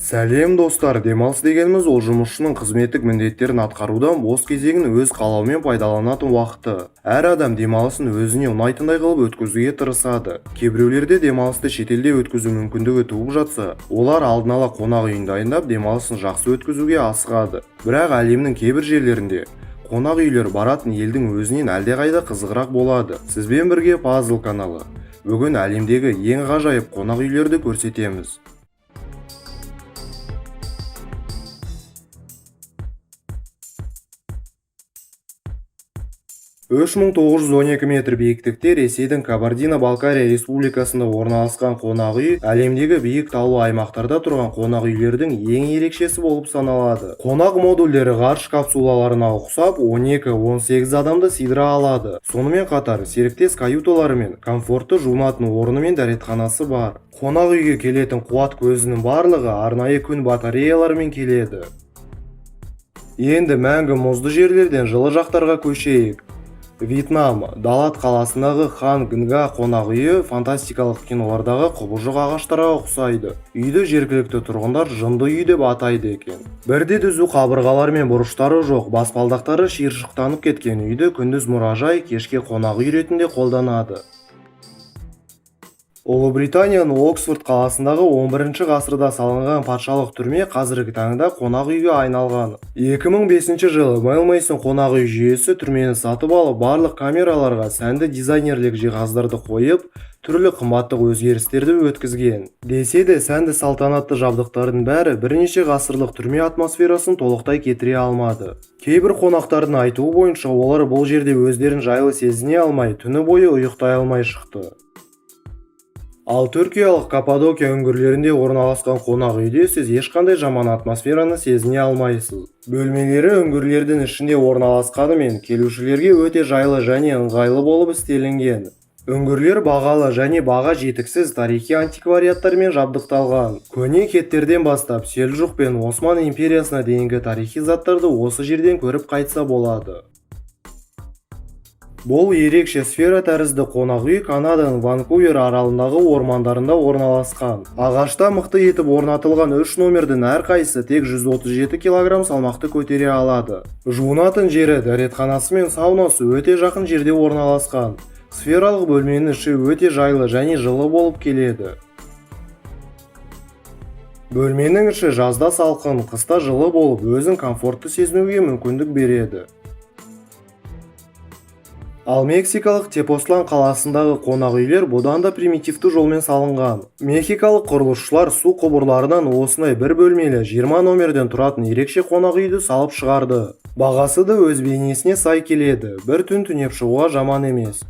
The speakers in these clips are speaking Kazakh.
Сәлем, достар! Демалыс дегеніміз – ол жұмысшының қызметтік міндеттерін атқарудан бос кезегін өз қалауымен пайдаланатын уақыты. Әр адам демалысын өзіне ұнайтындай қылып өткізуге тырысады. Кейбіреулерде демалысты шетелде өткізу мүмкіндігі туып жатса, олар алдын ала қонақ үйін дайындап, демалысын жақсы өткізуге асығады. Бірақ әлемнің кейбір жерлерінде қонақ үйлер баратын елдің өзінен әлдеқайда қызығырақ болады. Сізбен бірге Пазл каналы. Бүгін әлемдегі ең ғажайып қонақ үйлерді көрсетеміз. 3912 метр биіктікте Ресейдің Кабардино-Балкария Республикасында орналасқан қонақ үй әлемдегі биік таулы аймақтарда тұрған қонақ үйлердің ең ерекшесі болып саналады. Қонақ модульдері ғарыш капсулаларына ұқсап, 12-18 адамды сыйдыра алады. Сонымен қатар серіктес каюталары мен комфортты жуынатын орны мен дәретханасы бар. Қонақ үйге келетін қуат көзінің барлығы арнайы күн батареяларымен келеді. Енді мәңгі мұзды жерлерден жылы жақтарға көшейік. Вьетнам, Далат қаласындағы Хан Нга қонақ үйі фантастикалық кинолардағы құбыжық ағаштарға ұқсайды. Үйді жергілікті тұрғындар жынды үй деп атайды екен. Бірде түзу қабырғалар мен бұрыштары жоқ, баспалдақтары шиыршықтанып кеткен үйді күндіз мұражай, кешке қонақ үй ретінде қолданады. Ұлыбританияның Оксфорд қаласындағы 11 ғасырда салынған патшалық түрме қазіргі таңда қонақ үйге айналған. 2005 жылы Мелмейсон қонақ үй жүйесі түрмені сатып алып, барлық камераларға сәнді дизайнерлік жиһаздарды қойып, түрлі қымбаттық өзгерістерді өткізген. Десе де, сәнді салтанатты жабдықтардың бәрі бірнеше ғасырлық түрме атмосферасын толықтай кетіре алмады. Кейбір қонақтардың айтуы бойынша, олар бұл жерде өздерін жайлы сезіне алмай, түні бойы ұйықтай алмай шықты. Ал түркиялық Каппадокия үңгірлерінде орналасқан қонақ үйде сіз ешқандай жаман атмосфераны сезіне алмайсыз. Бөлмелері үңгірлердің ішінде орналасқанымен, келушілерге өте жайлы және ыңғайлы болып істелінген. Үңгірлер бағалы және баға жеткісіз тарихи антиквариаттармен жабдықталған. Көне хеттерден бастап Селжұқ пен Осман империясына дейінгі тарихи заттарды осы жерден көріп қайтса болады. Бұл ерекше сфера тәрізді қонақ үй Канаданың Ванкувер аралындағы ормандарында орналасқан. Ағашта мықты етіп орнатылған үш номердің әрқайсысы тек 137 кг салмақты көтере алады. Жуынатын жері, дәретханасы мен саунасы өте жақын жерде орналасқан. Сфералық бөлменің іші өте жайлы және жылы болып келеді. Бөлменің іші жазда салқын, қыста жылы болып, өзін комфортты сезінуге мүмкіндік береді. Ал мексикалық Тепослан қаласындағы қонақ үйлер бұдан да примитивті жолмен салынған. Мехикалық құрылысшылар су құбырларынан осындай бір бөлмелі 20 номерден тұратын ерекше қонақ үйді салып шығарды. Бағасы да өз бейнесіне сай келеді. Бір түн түнеп шығуға жаман емес.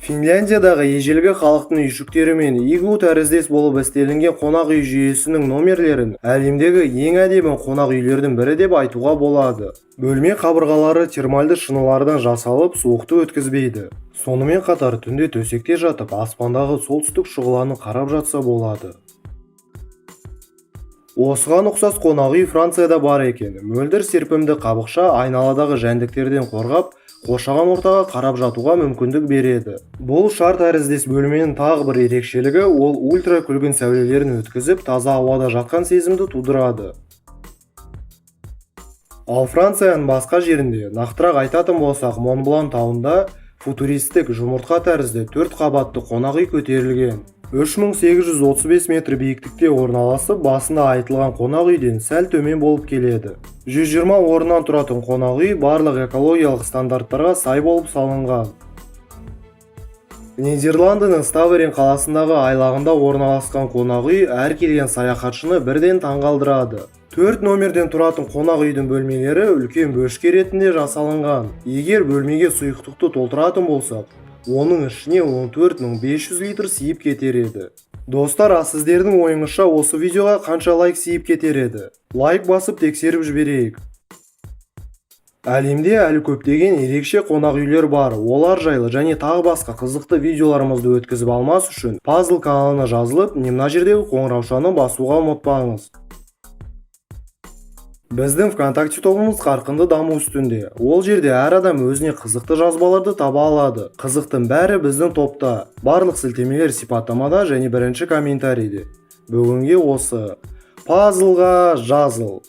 Финляндиядағы ежелгі халықтың үйшіктері мен иглу тәріздес болып істелінген қонақ үй жүйесінің номерлерін әлемдегі ең әдемі қонақ үйлердің бірі деп айтуға болады. Бөлме қабырғалары термальды шынылардан жасалып, суықты өткізбейді. Сонымен қатар түнде төсекте жатып, аспандағы солтүстік шұғыланы қарап жатса болады. Осыған ұқсас қонақ үй Францияда бар екен. Мөлдір серпімді қабықша айналадағы жәндіктерден қорғап, қоршаған ортаға қарап жатуға мүмкіндік береді. Бұл шар тәріздес бөлменің тағы бір ерекшелігі – ол ультра күлгін сәулелерін өткізіп, таза ауада жатқан сезімді тудырады. Ал Францияның басқа жерінде, нақтырақ айтатын болсақ, Монблан тауында футуристік жұмыртқа тәрізді төрт қабатты қонақ үй көтерілген. 3835 метр биіктікте орналасып, басында айтылған қонақ үйден сәл төмен болып келеді. 120 орыннан тұратын қонақ үй барлық экологиялық стандарттарға сай болып салынған. Нидерландының Ставерен қаласындағы айлағында орналасқан қонақ үй әр келген саяхатшыны бірден таңғалдырады. Төрт номерден тұратын қонақ үйдің бөлмелері үлкен бөшке ретінде жасалынған. Егер бөлмеге сұйықтықты толтыратын болсақ, оның ішіне 14 500 литр сиып кетер еді. Достар, а сіздердің ойыңызша, осы видеоға қанша лайк сиып кетер еді? Лайк басып тексеріп жіберейік. Әлемде әлі көптеген ерекше қонақ үйлер бар. Олар жайлы және тағы басқа қызықты видеоларымызды өткізіп алмас үшін Пазл каналына жазылып, не мына жердегі қоңыраушаны басуға ұмытпаңыз. Біздің ВКонтакте тобымыз қарқынды даму үстінде. Ол жерде әр адам өзіне қызықты жазбаларды таба алады. Қызықтың бәрі біздің топта. Барлық сілтемелер сипаттамада және бірінші комментарийде. Бүгінге осы. Пазлға жазыл.